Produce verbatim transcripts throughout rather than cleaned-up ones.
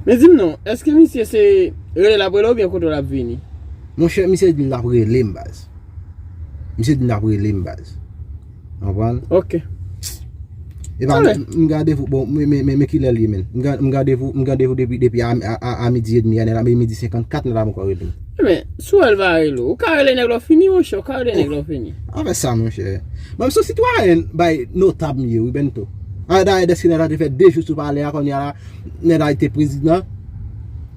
Men di m non, èske misye se rele l ap rele oubyen kote w l ap vini? Monchè, misye di l ap rele m, baz. Misye di l ap rele m, baz. Konprann? Ok. Epa, m, m gen randevou, bon, men, men, men, men kilè l ye, menn? M gen, m gen randevou, m gen randevou depi, depi a, a, a, a midi edmi, a, nèg la, men midi senkannkat, nèg la poko rele m. Men, si w wè l pa rele w, ou ka rele nèg la w fini, monchè, ou ka rele nèg la w fini. Anfèt sa, monchè. Mwen, m se yon sitwayen, bay, notab m ye, wi, Bento. A, dayè, dèske nèg la te fè de jou sou palè a, kounye a la, nèg la te prezidan.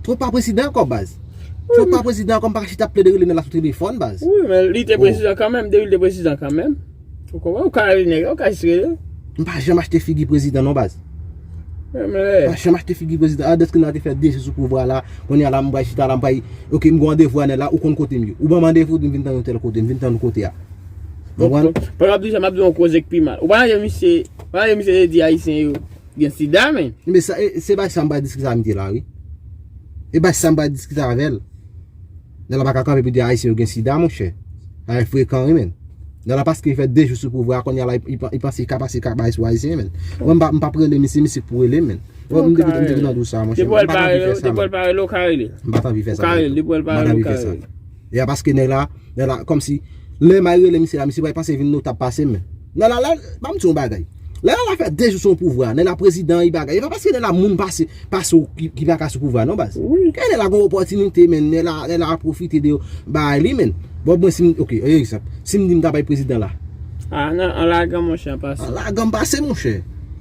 Twonp pa prezidan ankò, baz. Twonp pa prezidan ankò, m pa ka chita ap plede rele nèg la sou telefòn, baz. Wi, men li te prezidan kanmenm, depi li te prezidan kanmenm. Ou konprann? Ou ka rele nèg la, ou ka jis rele l. M pa janm achte figi prezidan non, baz. M pa janm achte figi prezidan. A, dèske nèg la te fè de jou sou pouvwa la, kounye a la, m pral chita la, m pral, ok, m gen randevou a nèg la, ou konn kote m ye. Ou ban m randevou, di m vin tann ou tèl kote, m vin tann ou kote a. Ou konprann? Pandan w ap di sa, m ap di w yon koze k pi mal. Ou pa tande misye, ou pa tande misye te di Ayisyen yo gen sida, men. Men sa, e, se pa sa m pral diskite avè misye la, wi. E pa sa m pral diskite avè l. Nèg la pa ka kanpe pou di Ayisyen yo gen sida, monchè. Sa frekan, wi, menn. Nèg la paske li fè de jou sou pouvwa a, kounye a la, li, li, li panse li ka pase kaba sou Ayisyen, menn. Mwen, m pa, m p ap rele misye, misye k pou rele m, menn. Mwen, m depi, m depi nan dous sa, monchè. Depi w wè l pa rele, depi w wè l pa rele, ou ka rele. M pa t anvi fè sa, menn. Depi w wè l pa rele, ou ka rele. E a paske nèg la, nèg la, kòmsi, lè m al rele misye la, misye pral panse vin notab pase m, menn. Nèg la, la, ban m di w yon bagay. Lè nèg la fè de jou sou yon pouvwa, nèg la prezidan, li bagay. E pa paske nèg la moun pase, pase w ki, ki pa ka sou pouvwa, non, baz. Wi. Kè nèg la gon opòtinite, menn. Nèg la, nèg la pwofite de bagay li, menn. Bon, mwen, si m, ok, egzanp. Si m di m ta bay prezidan la. A, nan, an lagan, monchè, an pase. An lagan m pase, monchè.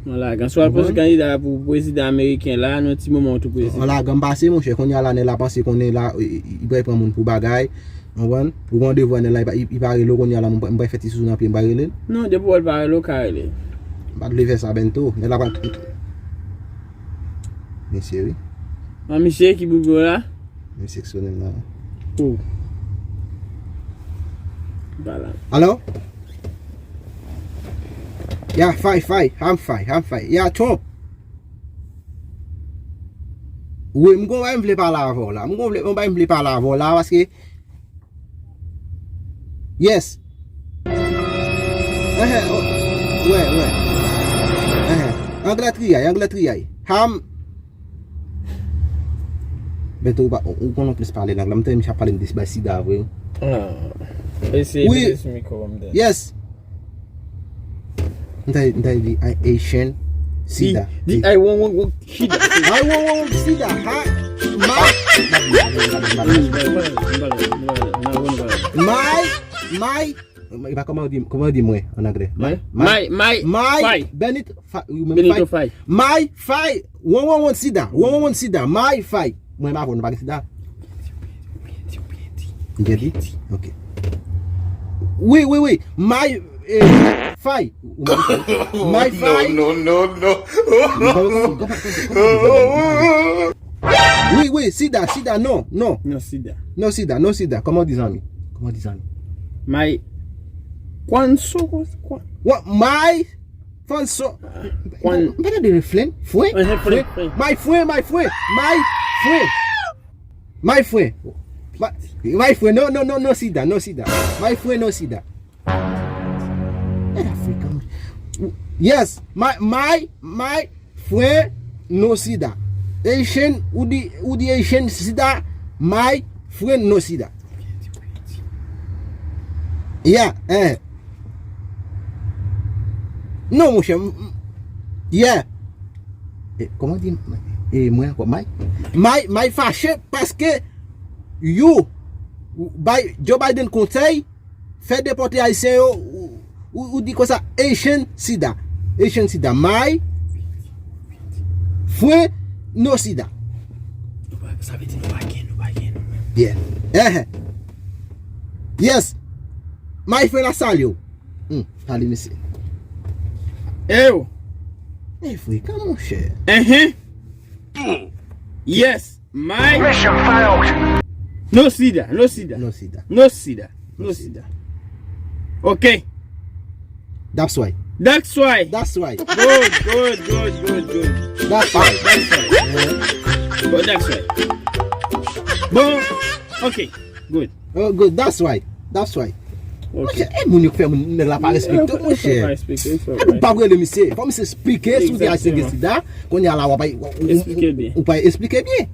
An lagan. Si w al poze kandida pou prezidan ameriken la, nan yon ti moman, ou tou prezidan. An lagan m pase, monchè. Kounye a la, nèg la panse konnen la, e, e, li pral pran moun pou bagay. Konprann? Ou gen randevou a nèg la, li pa, li, li pa rele w kounye a la, m, m pral fè ti sousou nan pye, m pral rele l. Non, depi w wè l pa rele, ou ka rele. M pa t vle fè sa, Bento. Nèg la pral. Mesye, wi. An, misye ki boubou la? Misye k sonnen m nan. Oh. Bala. Alo? Ya, Fay, Fay, I'm Fay, I'm Fay. Ya, Trump. Wi, m gon bagay m vle pale avè w la. M gon vle, m gon bagay m vle pale avè w la, paske Yes. Enhen, oh, wè, wè. Enhen. Anglè triyay, anglè triyay. Ham. Bento, ou pa, ou, ou konn plis pale lang la. M tande misye ap pale m de bay sida vre. Ah. Eseye mete sou mikwo ban m tande. Yes. M ta, m ta di, I, Asian sida. Di, di, I want, want, want sida. I want, want, want sida. Ha? My, my, my, e pa kòman yo di, kòman yo di mwen an anglè? My, my, my, my, Benito, Benito Fay. My Fay. Want, want, want sida. Want, want, want sida. My Fay. Mwen m avè w, nou pa gen sida. M byen di? Ok. Wi, wi, wi. My, eh, Fay. My Fay. No, no, no, no. Wi, wi, sida, sida, non, non. Non, sida. Non, sida, non, sida. Kòman w di zanmi? Kòman w di zanmi? My. Kwanso, kwan. Wa, my. Fanso. Kwan. M pa tande refren. Fren. Fren, fren, fren. My friend, my friend. My friend. My friend. My, my friend. No, no, no, no sida, no sida. My friend, no sida. Eh, African. Yes, my, my, my friend, no sida. Asian, ou di, ou di Asian sida. My friend, no sida. Yeah, eh. Non, monchè. M, m, yeah. E, kòman di, e, mwen ankò, may? May, may fache paske you bay Joe Biden konsèy fè depòte Ayisyen yo, ou, ou, ou di konsa, Asian sida. Asian sida. May, fren, no sida. Nou pa, sa vle di nou pa gen, nou pa gen nou menm. Yeah. Eh, eh. Yes. My friend, I salute you. Hmm, pale, mesye. Eyo. E frekan, monchè. Enhen. Yes, my. Mission failed. No sida, no sida. No sida. No sida. No sida. Ok. That's why. That's why. That's why. Good, good, good, good, good. That's why. That's why. But that's why. Bon, ok, good. Oh, good. That's why. That's why. Monchè, e moun yo k fè moun nèg la pa respekte w, monchè. Epi w pa rele misye. Fò misye esplike si w te Ayisyen gen sida. Kounye a la w ap ou pa esplike byen.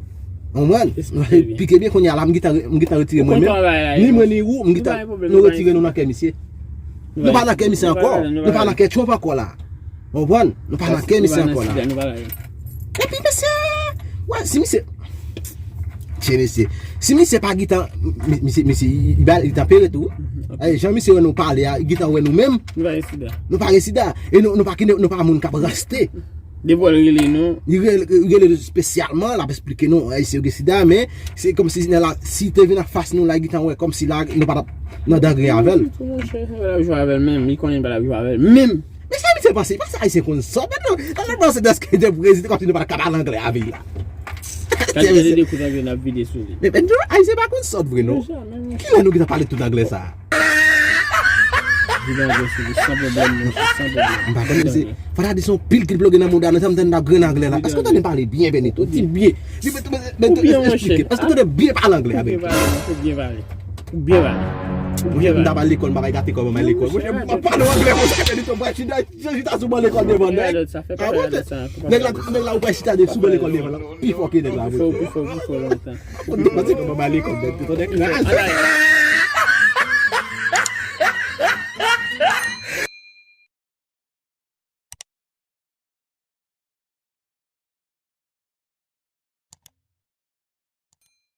Konprann? Esplike byen kounye a la m gentan retire mwen menm. Ni mwen ni ou, m gentan nou retire nou nan kè misye. Nou pa nan kè misye ankò. Nou pa nan kè Trump ankò la. Konprann? Nou pa nan kè misye ankò la. Epi mesye, wè, si misye Che mesye. Si misye pa gentan, misye, misye, li tanpere tou. Jan misye wè nou pale a, li gentan wè nou menm. Nou pa gen sida. Nou pa gen sida. E nou, nou pa, nou pa moun k ap raste. Depi w rele nou. Li rele, li rele nou espesyalman, l ap esplike nou, Ayisyen yo gen sida, men se kòmsi nèg la, si te vin anfas nou la, li gentan wè kòmsi la, nou pa t ap nan dangre avè l. Monchè, l ap jwe avè l menm. Li konnen l pa t ap jwe avè l menm. Men sa misye panse, li panse Ayisyen konn sòt. Mwen non, nan lòt bò se dèske de prezidan kòmsi nou pa t ka pale anglè avè l la. Kalite de kout anglè n ap vide sou li. Men Ayisyen pa konn sòt vre non. Kilè nou gentan pale tout anglè sa? Vide anglè sou li san pwoblèm, monchè, san pwoblèm. M pa konn misye. Fò ta di se yon pil ki ploge nan mouda nou, sa m tande n ap grenn anglè la. Èske w tande m pale byen, Benito? Di byen. Di, men, men, men, esplike. Èske w tande byen pale anglè avè l? Ou byen pale, ou byen pale. Ou byen pale. Ou byen pale. Monchè, m ta pral lekòl, m pa pral gate kòman m al lekòl. Monchè, m ap pale anglè konsa, Benito, m pral chita, chita sou ban lekòl devan nèg. Ah, monchè. Nèg la, nèg la, ou pral chita sou ban lekòl devan la. Pi fò ke nèg la, monchè. Pi fò, pi fò, pi fò lontan. Ou te panse kòman m al lekòl, Benito, nèg la.